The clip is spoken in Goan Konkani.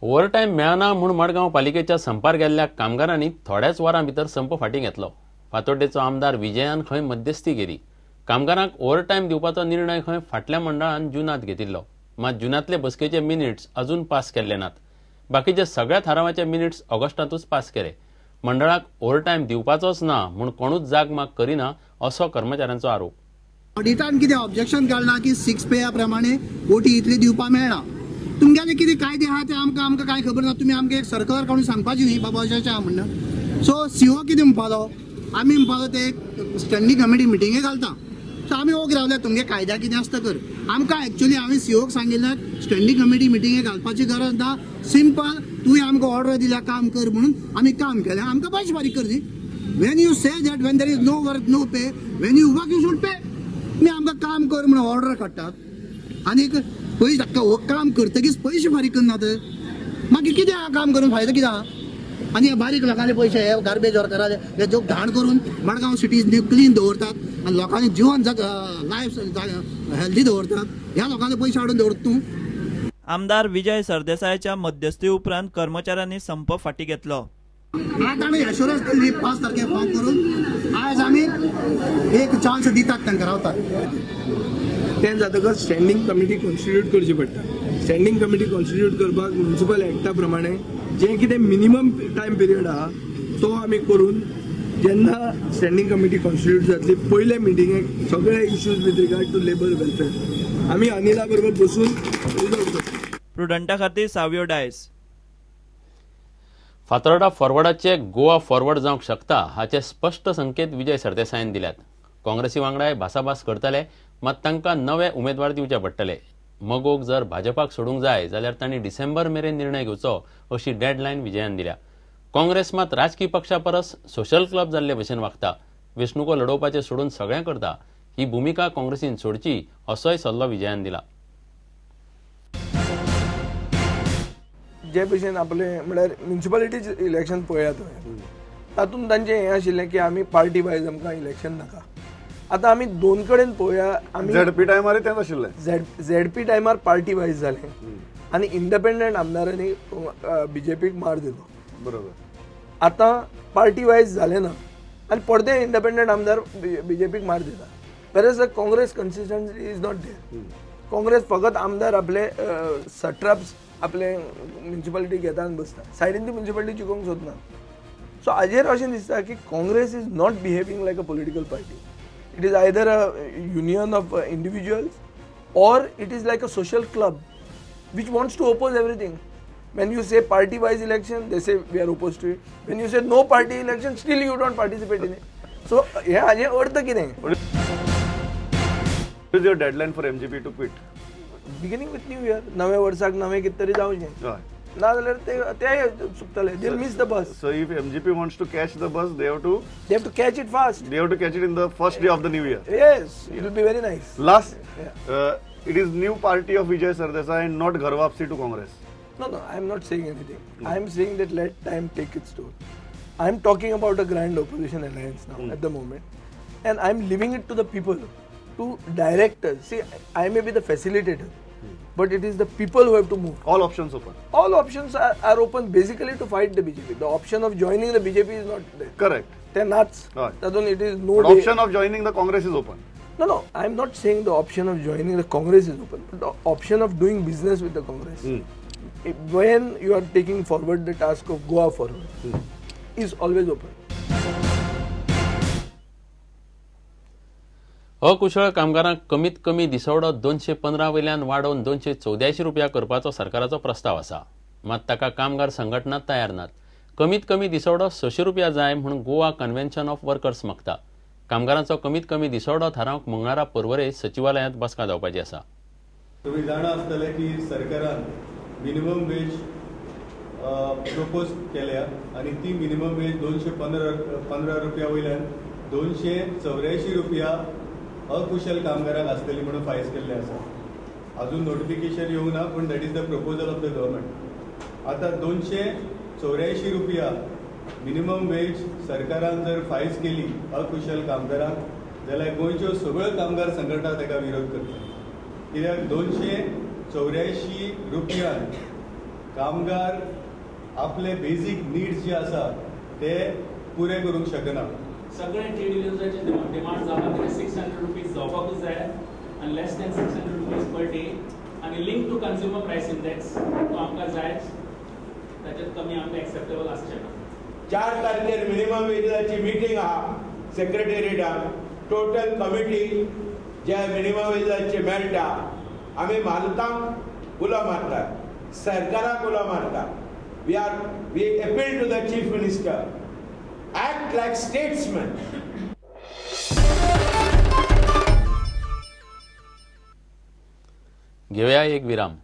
ओव्हरटायम मेळना म्हूण मडगांव पालिकेच्या संपार गेल्ल्या कामगारांनी थोड्याच वरां भितर संप फाटीं घेतलो. फातोड्डेचो आमदार विजयान खंय मध्यस्थी केली. कामगारांक ओव्हरटायम दिवपाचो निर्णय खंय फाटल्या मंडळान जुनांत घेतिल्लो. मात जुनांतले बसकेचे मिनिट्स अजून पास केल्ले नात. बाकीचे सगळ्या थारावाचे मिनिट्स ऑगस्टांतूच पास केले. मंडळाक ओव्हरटायम दिवपाचोच ना म्हूण कोणूच जागमाग करिना असो कर्मचाऱ्यांचो आरोप. ऑडिटान कितें ऑब्जेक्शन काडलां की 6 पेया प्रमाणे ओटी इतली दिवपाक मेळना. तुमगेले कितें कायदे आहा ते आमकां आमकां कांय खबर ना. तुमी आमकां एक सर्कुलर काडून सांगपाची न्ही बाबा अशें अशें आहा म्हणून. सो सीओ कितें म्हणपालो, आमी म्हणपालो ते एक स्टँडींग कमिटी मिटिंगे घालता. सो आमी ओगी रावले, तुमगे कायद्या कितें आसता कर. आमकां एक्चुअली हांवें सीओक सांगिल्लें स्टँडींग कमिटी मिटिंगे घालपाची गरज ना, सिंपल तुवें आमकां ऑर्डर दिल्या काम कर म्हणून आमी काम केलें, आमकां पयशे फारीक कर न्ही. When you say that when there is no work no pay, when you work you should pay. तुमी आमकां काम कर म्हणून ऑर्डर काडटात आनीक पयशे काम करतकीच पयशे फारीक करनात, मागीर कितें आहा काम करून फायदो कितें आहा? आनी हे बारीक लोकांले पयशे हे गार्बेज वर्कराले हे जो घाण करून मडगांव सिटीज क्लीन दवरतात आनी लोकांनी जिवन लायफ हेल्दी दवरतात, ह्या लोकांले पयशे हाडून दवरता तूं. आमदार विजय सरदेसायाच्या मध्यस्थी उपरांत कर्मचाऱ्यांनी संप फाटीं घेतलो. आतां आमी एश्योरन्स दिल्ली 5 तारखेक फॉर्म करून आयज आमी एक चान्स दितात तांकां रावतात. तें जातकच स्टँडींग कमिटी कॉन्स्टिट्यूट करची पडटा. स्टँडींग कमिटी कॉन्स्टिट्यूट करपाक म्युनिसिपल एक्टा प्रमाणे जें कितें मिनिमम टायम पिरियड आहा तो आमी करून जेन्ना स्टँडींग कमिटी कॉन्स्टिट्यूट जातली पयले मिटिंगेक सगळे issues with regard to labour welfare आमी अनिला बरोबर बसून रिजॉल्व करतले. प्रुडंटा खातीर सावियो डायस. फातोर्डा फॉरवर्डाचे गोवा फॉरवर्ड जावंक शकता हाचे स्पश्ट संकेत विजय सरदेसायान दिल्यात. काँग्रेसी वांगडाय भासाभास करतले, मात तांकां नवे उमेदवार दिवचे पडटले. मगोक जर भाजपाक सोडूंक जाय जाल्यार तांणी डिसेंबर मेरेन निर्णय घेवचो अशी डेडलायन विजयान दिल्या. काँग्रेस मात राजकी पक्षा परस सोशल क्लब जाल्ले भशेन वागता. वेंचणुको लडोवपाचें सोडून सगळें करता. ही भुमिका काँग्रेसीन सोडची असोय सल्लो विजयान दिला. जे भशेन आपले म्हळ्यार म्युनिसिपालिटीज इलेक्शन पळयात तुवें, तातूंत तांचें हें आशिल्लें की आमी पार्टी वायज आमकां इलेक्शन नाका. आतां आमी दोन कडेन पळोवया. आमी झेडपी टायमार तेंच आशिल्लें. झेडपी टायमार पार्टी वायज जालें आनी इंडिपेंडंट आमदारांनी बीजेपीक मार दिलो. बरोबर. आतां पार्टी वायज जालें ना आनी परते इंडिपेंडंट आमदार बीजेपीक मार दिता. Whereas the Congress consistency is not there. Congress फकत आमदार आपले सट्राप्स आपले म्युनिसिपालिटी घेता आनी बसता, सायडीन ती म्युनिसिपालिटी जिखोवंक सोदना. सो हाजेर अशें दिसता की Congress is not behaving like a political party. It is either a union of individuals or it is like a social club which wants to oppose everything. When you say party wise election, they say we are opposed to it. When you say no party election, still you don't participate in it. So हे हाजे अर्थ कितें? What is your deadline for MGP to quit? Beginning with new year. नव्या वर्साक नवें कितें तरी जावचें, ना जाल्यार ते चुकतले. They miss the bus. So if MGP wants to catch the bus, they have to catch it fast. They have to catch it in the first day of the new year. Yes, it will be very nice. Last, it is new party of Vijay Sardesai and not Ghar Wapsi to Congress. No, no, I am not saying anything. I am saying that let time take its toll. I am talking about a grand opposition alliance now at the moment, and I am leaving it to the people to direct us. See, I may be the facilitator, but it is the people who have to move. All options open. All options are open basically to fight the BJP. The option of joining the BJP is not there. Correct. They're nuts. Right. It is no but option of joining the Congress is open. No, no, I am not saying the option of joining the Congress is open. But the option of doing business with the Congress, when you are taking forward the task of Goa forward, is always open. अकुशळ कामगारांक कमीत कमी दिसवडो 215 वयल्यान वाडोवन 284 रुपया करपाचो सरकाराचो प्रस्ताव आसा. मात ताका कामगार संघटना तयार नात. कमीत कमी दिसवडो 600 रुपया जाय म्हूण गोवा कन्व्हेन्शन ऑफ वर्कर्स मागता. कामगारांचो कमीत कमी दिसवडो थारावंक मंगळारा पर्वरे सचिवालयांत बसका जावपाची आसा. तुमी जाणा आसतले की सरकारान मिनिमम वेज प्रपोज केल्या आनी ती मिनिमम वेज 215 रुपया वयल्यान 284 रुपया अकुशल कामगारांक आसतली म्हणून फायज केल्लें आसा. अजून नोटिफिकेशन येवंक ना, पूण that is the proposal of the government. आतां 284 रुपया मिनिमम वेज सरकारान जर फायज केली अकुशल कामगारांक जाल्यार गोंयच्यो सगळ्यो कामगार संघटना ताका विरोध करता. कित्याक 284 रुपयान कामगार आपले बेजीक नीड्स जे आसा ते पुरे करूंक शकना. सगळे ट्रेड युनियन्साचे डिमांड जावपाक कितें 600 रुपीज जावपाकूच जाय आनी less than 600 rupees per day आनी link to consumer price index तो आमकां जायच, ताच्यात कमी आमकां एक्सेप्टेबल आसचें ना. 4 तारखेर मिनिमम वेजाची मिटींग आहा सेक्रेटेरिएटान. टोटल कमिटी जे मिनिमम वेजाची मेळटा, आमी मालकांक उलो मारतात, सरकाराक उलो मारतात. We appeal to the chief minister, act like statesman. घेवया एक विराम.